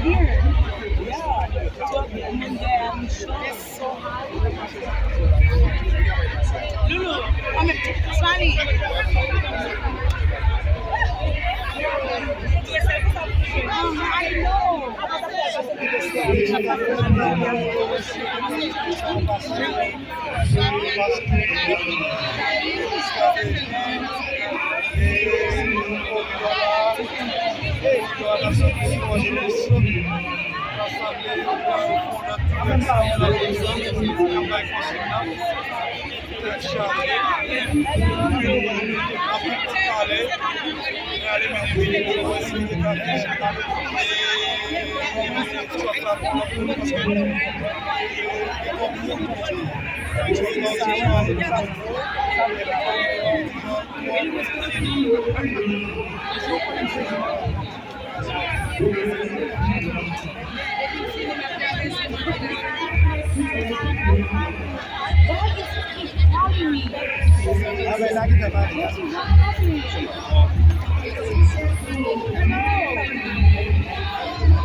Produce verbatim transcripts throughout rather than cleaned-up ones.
Here. Yeah. Twelve p m in there, I'm sure. It's so hot. Lulu, come here. Sunny. Um, I know.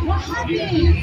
What happened?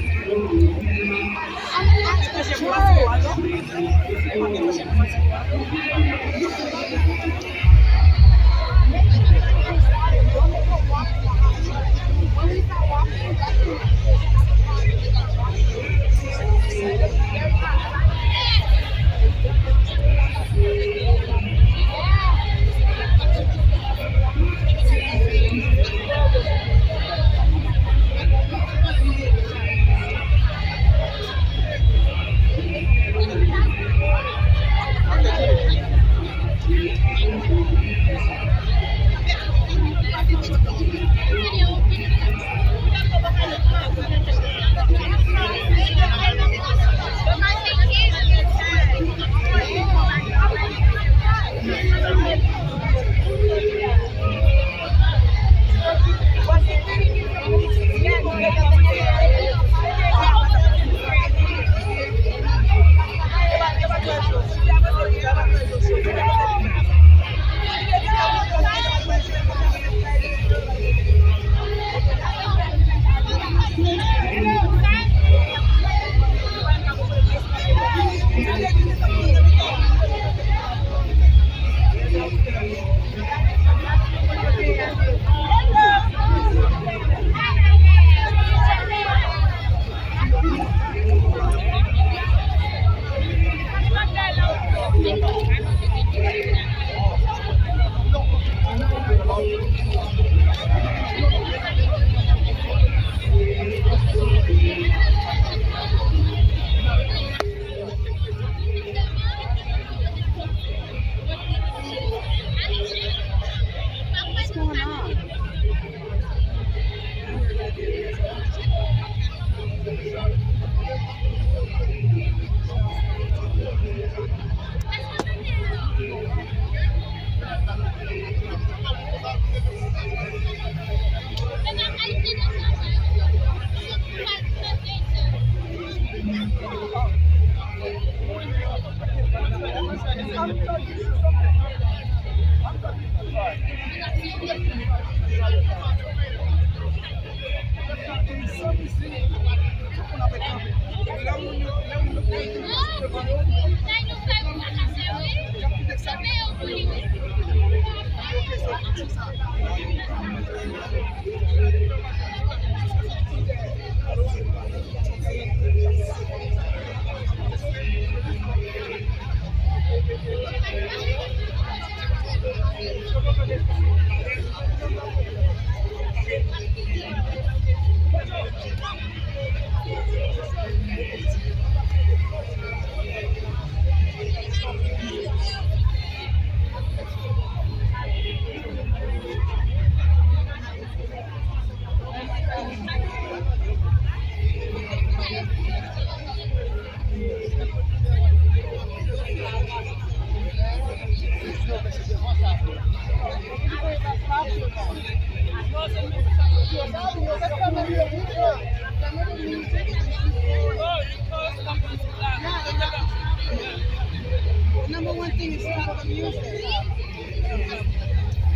Number one thing is stop the music.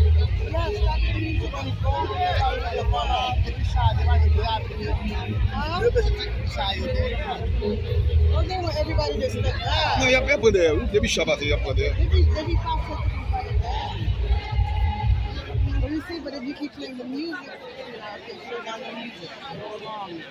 Yes, like the music on the phone, on the phone, uh, if you shy, they might be happy. Huh? Maybe it's a type of shy, you know. Oh, they want everybody to step back. Non, y ap, y ap pran dèyè, wi. Depi chay pase, y ap pran dèyè. Depi, depi pase, everybody back. But you see, but if you keep playing the music, you know, okay, slow down the music. Go along.